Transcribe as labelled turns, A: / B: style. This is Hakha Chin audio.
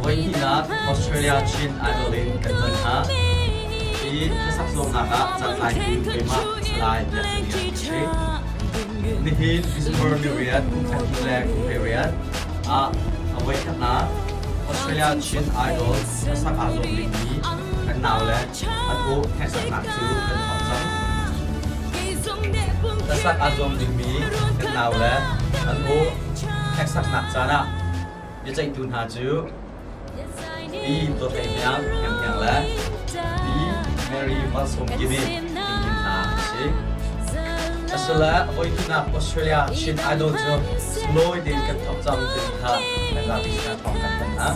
A: Voihnihnak Australia Chin Idol in kan ton hna. Hi hlasak zuamnak ah cantlaitu keimah Salai Biak Lian ka si. Nihin December ni riat kum thla hnih le kum hleiriat ah a voikhatnak Australia Chin Idol hlasak aa zuam dingmi kan naule an aw hneksaknak cu kan thawk cang. Hlasak aa zuam dingmi kan naule an aw hneksaknak caan ah biaceihtu hna cu Pi Dawt Hlei Hniang Hniang Hniang le Pi Mary Malsawm Kimi Tingkim hna an si. Asile voihnihnak Australia Chin Idol cu sunglawi tein kan thawk cang timi kha kan zapi sinah thawng kan thanh hna.